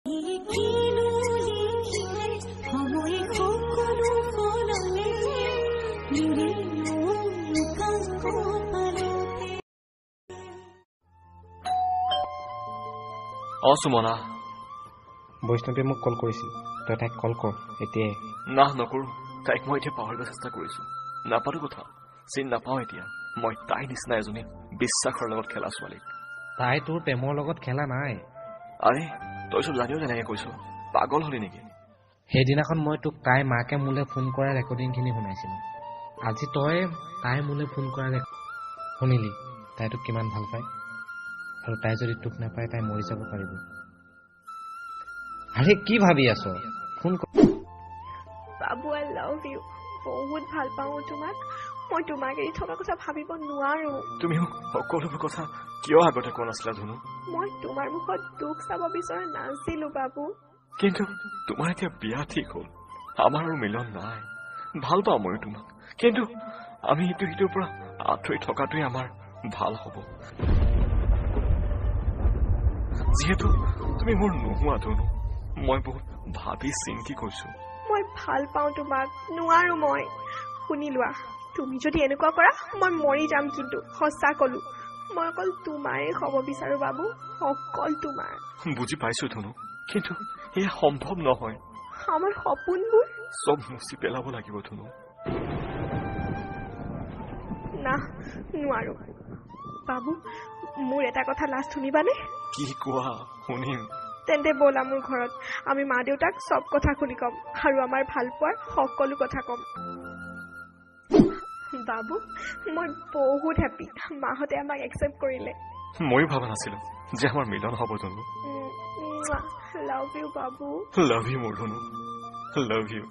কিনো লিখিলে সময়ে সকলো সলালে, মোৰেনো উকা কপালতে। অ সুমনা। বৈষ্ণৱীয়ে মোক কল কৰিছিল, তই তাইক কল কৰ এতিয়াই। না, নকৰো। তাইক মই এতিয়া পাহৰিব চেষ্টা কৰিছো। নাপাতো কথা, চিনি নাপাওঁ এতিয়া মই তাইৰ নিচিনা এজনী বিশ্বাসৰ লগত খেলা ছোৱালীক। তাই তোৰ প্ৰেমৰ লগত খেলা নাই। আৰে, তই চব জানিও তেনেকে কৈছ, পাগল হলি নেকি? সেইদিনাখন মই তোক তাইৰ মাকে মোলৈ ফোন কৰা ৰেকৰ্ডিংখিনি শুনাইছিলো। আজি তই তাই মোলৈ ফোন কৰা শুনিলি। তাই তোক কিমান ভাল পায়, আৰু তাই যদি তোক নাপায় তাই মৰি যাব পাৰিব। আৰে, কি ভাবি আছ? ফোন কৰ। বাবু, I love you. বহুত ভাল পাওঁ তোমাক। মই তোমাক এৰি থকা কথা ভাবিব নোৱাৰো। তুমি মোক সকলোবোৰ কথা কিয় আগতে কোৱা নাছিলা ধুনু? মই তোমাৰ মুখত দুখ চাব বিচৰা নাছিলো বাবু। কিন্তু তোমাৰ এতিয়া বিয়া ঠিক হ'ল, আমাৰ আৰু মিলন নাই। ভাল পাওঁ ময়ো তোমাক, কিন্তু আমি ইটো সিটোৰ পৰা আঁতৰি থকাটোৱে আমাৰ ভাল হ'ব, যিহেতু তুমি মোৰ নোহোৱা ধুনু। মই বহুত ভাবি চিন্তি কৈছো। মই ভাল পাওঁ তোমাক, নোৱাৰো মই। শুনি লোৱা, তুমি যদি এনেকুৱা কৰা মই মৰি যাম কিন্তু, সঁচা কলো। মই অকল তোমাৰে হ'ব বিচাৰো বাবু, অকল তোমাৰ। বুজি পাইছো ধুনু, কিন্তু এয়া সম্ভৱ নহয়। আমাৰ সপোনবোৰ চব মুচি পেলাব লাগিব ধুনু। না, নোৱাৰো বাবু। মোৰ এটা কথা লাষ্ট শুনিবানে? কি কোৱা, শুনিম। তেন্তে ব'লা মোৰ ঘৰত, আমি মা দেউতাক চব কথা খুলি ক'ম আৰু আমাৰ ভালপোৱাৰ সকলো কথা ক'ম। বাবু, মই বহুত হেপী, মাহঁতে আমাক একচেপ্ট কৰিলে। ময়ো ভাবা নাছিলো যে আমাৰ মিলন হ'ব ধুনু। লাভ you Babu. Love you মোৰ ধুনু, লাভ you.